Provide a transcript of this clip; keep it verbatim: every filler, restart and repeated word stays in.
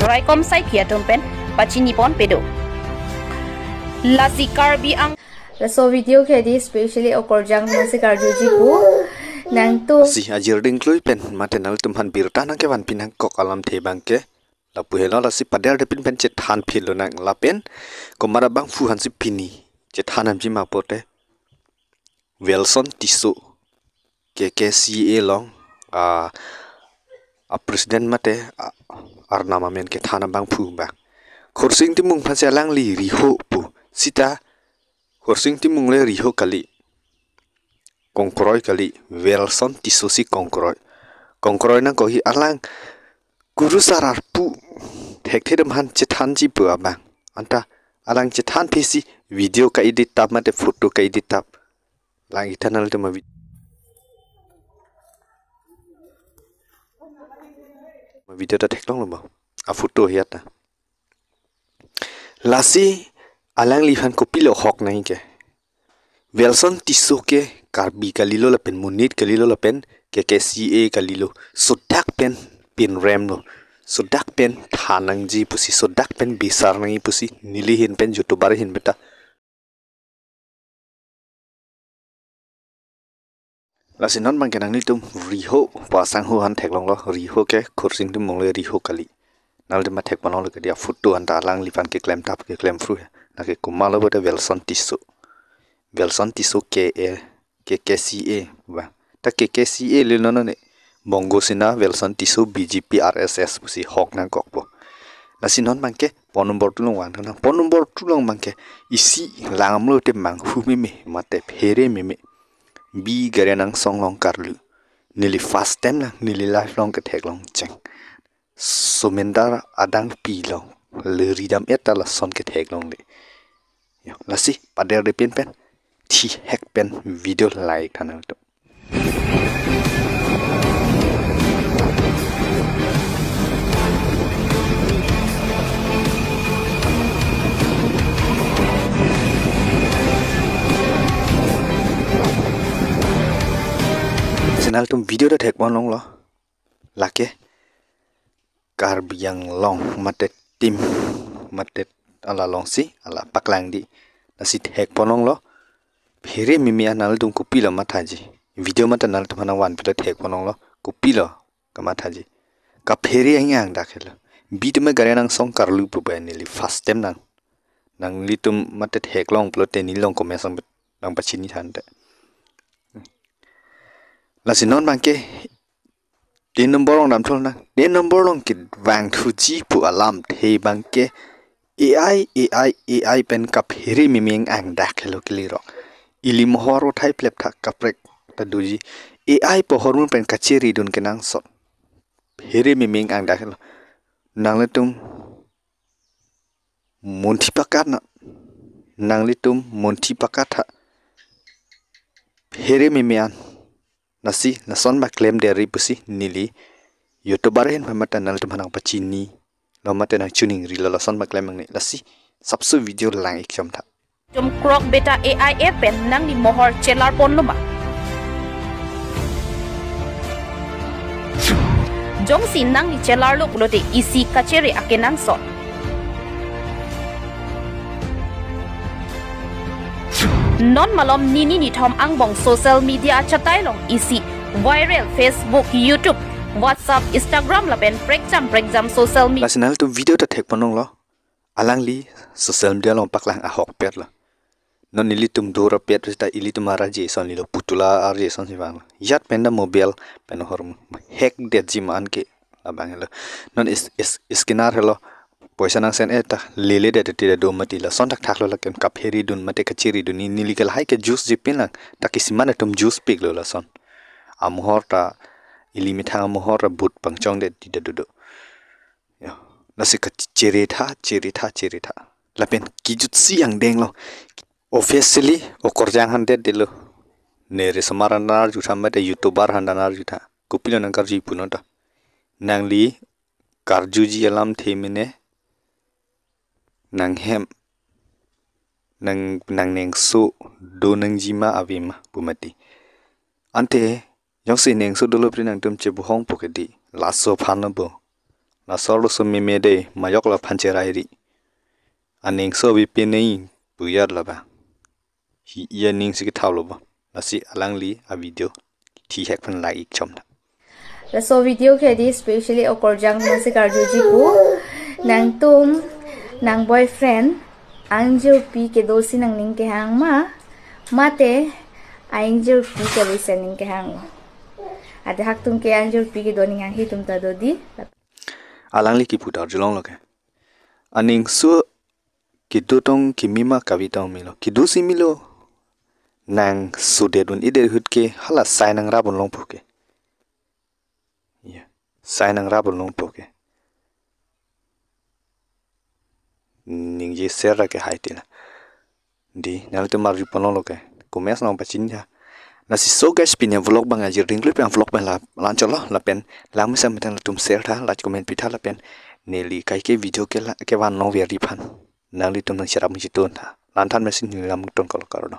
Raikom saikhi atum pen pachini pon pedo. Lasi Karbi Ang- Laso video ke di specially okorjang nangsi karjuji pu nangtum. Si ajir dingklui pen mate nangtum aphan birta nangkevan pinang kok alamthe abangke lapu helo. Lasi pader de pin pen chethan philo nang lapen komat abangphu aphansi pini chethan amji ma pote Welson Tisso K K C A along a, a president mate a, arnam amen kethan abangphu abang. Khorsing Timung aphansi alangli riho pu. Sita Khorsing Timung le riho kali. Kongkroi kali. Welson Tisso si kongkroi. Kongkroi nangkok hi alang kurusar arpu thekthe atum aphan chethanji pu abang. Anta alang chethan phisi video ka-edit tap mate photo ka-edit tap. Lang ithan nangtum avi-, video ta theklonglo ma. A photo hiat ta. Lasi alangliphan kopilo hok nangji ke. Welson Tisso ke Karbi kalilo lapen monit kalilo lapen K K C A kalilo. Sodak pen pinremlo. Sodak pen than nangji pusi, sodak pen bisar nangji pusi, neli ahin pen, YouTuber ahin pen ta. Lasi non abangke nanglitum riho pu asangho aphan theklonglo, riho ke Khorsing Timung le riho kali. Nangtum ma thek panong le ke dia photo anta alangliphan keklem tap keklem phru he. Nake komatlo pote Welson Tisso. Welson Tisso K A, K K C A ba. Ta K K C A le non ne. Bongo Sena, Welson Tisso, B J P, R S S pusi hok nangkokpo. Lasi non abangke phone number two along vang nang. Phone number two along abangke isi langmlo te manghu meme mate phere meme. Bi Gariang Nangsong along karlu. Neli first time lang, neli life along ketheklong cheng. Somendar adang pilo. Liri dam-et ta lason ketheklongle. Yo, lasi pader de pin pen thihek pen video like than nangtum. Channel atum video ta thek pon longlo. Lake Karbi Anglong mate tim mate ala alongsi ala paklang di. Lasi thek pon longlo. Phere meme an nangtum kopilo mathaji. Video mate nangtum aphan nangvanpilo, thek pon longlo. Kopilo kamathaji. Kaphere ang-ang dak helo. Bi tame Gariang Nangsong karlu pu ba neli first time nang. Nanglitum mate theklong pulote neli along comment sang nangpachini than te. Lasi non abangke tin number along damthu nang. Tin number along kevangthuji pu alamthe abangke A I, A I, A I pen kaphere meme ang-ang dak helo kelirok. Ili mohor uthai plep tha kaprek ta doji. A I pu ahormu pen kachere dun kenangsot. Phere meme ang-ang dak helo. Nanglitum munthi pakat na. Nanglitum munthi pakat tha. Phere meme an. Lasi lason ba klem deri pusi neli YouTuber ahin pen mate nangtum aphan nangpachinilo mate nangchiningrilo, lason ba klem nangne. Lasi sapso video lang ik chom tha. Tum krok beta A I app pen nangli mohor chelar ponlo ma? Jongsi nangli chelarlo pulote isi kachere akenangsot. Non malom nini nithom angbong social media achatai along isi viral Facebook, YouTube, WhatsApp, Instagram lapen prekjam prekjam social media. Lasi nangtum video ta thek pon longlo. Alangli social media along paklang ahokpet lo. Non ilitum dora pet ta ilitum arje ason lilo, putula arje ason si vanglo. Jat pen ta mobile pen ahormu hack detji ma anke labang helo. Non is, is, scanner helo. Poisa nang send-et ta lele det ti do mati, lason thakthak lo, lapen kaphere dun mate kachere dun ni, neli ke lahai ke juice ji pin lang. Ta kisiman atum juice piklo lason. Amohor ta ili methang amohor ta but pangchong det ti do do. Yo. Lasi kachere tha, chere tha, chere tha. Lapen kejutsi angdeng lo. Officially okorjang aphan det detlo. Ne risomar aphan arju tha mate YouTuber aphan arju tha. Kopilo nangkarju pu non ta. Nangli karjuji alamthe mene nanghem nang, nangnengso do nangji ma ave ma pu mati. Ante jongsi aningso dolo pri nangtum chebuhong po ke di, laso aphan lo bo. Laso arloso meme de, majok la aphan cherai ri. Aningso bipi nei puyat la ba. Hi iya ningsi kethap lo ba. Lasi alangli a-video thihek pen la-ik chom tha. Laso video ke di specially okorjang nangsi karjuji pu. Nangtum nang boyfriend angjirpi kedo si nangning kehang ma, mate angjirpi kevesen ning kehang lo? Ade hak atum ke angjirpi kedo ning hanghe atum ta do di. Alangli kipu ta arjulong lo ke. Aningso kedo tong kimi ma kave tong melo. Kedo si melo. Nang sudet un-edet ahut ke hala sai nangrap un longpo ke. Ya, sai nangrap un longpo ke. Ningje share ra ke hai tila. Di, nanglitum arju pon longlo ke. Comments nangpachini tha. Lasi so guys, pini a-vlog abang ajir dingklu pen a-vlog abang la, la-an chot lo, lapen langmesen mesen latum share tha, like comment pi tha lapen neli kaike video ke la, kevan longver ri aphan nanglitum nangcherap nangchetun tha. La-an than mesen neli lam ton kolo karo do.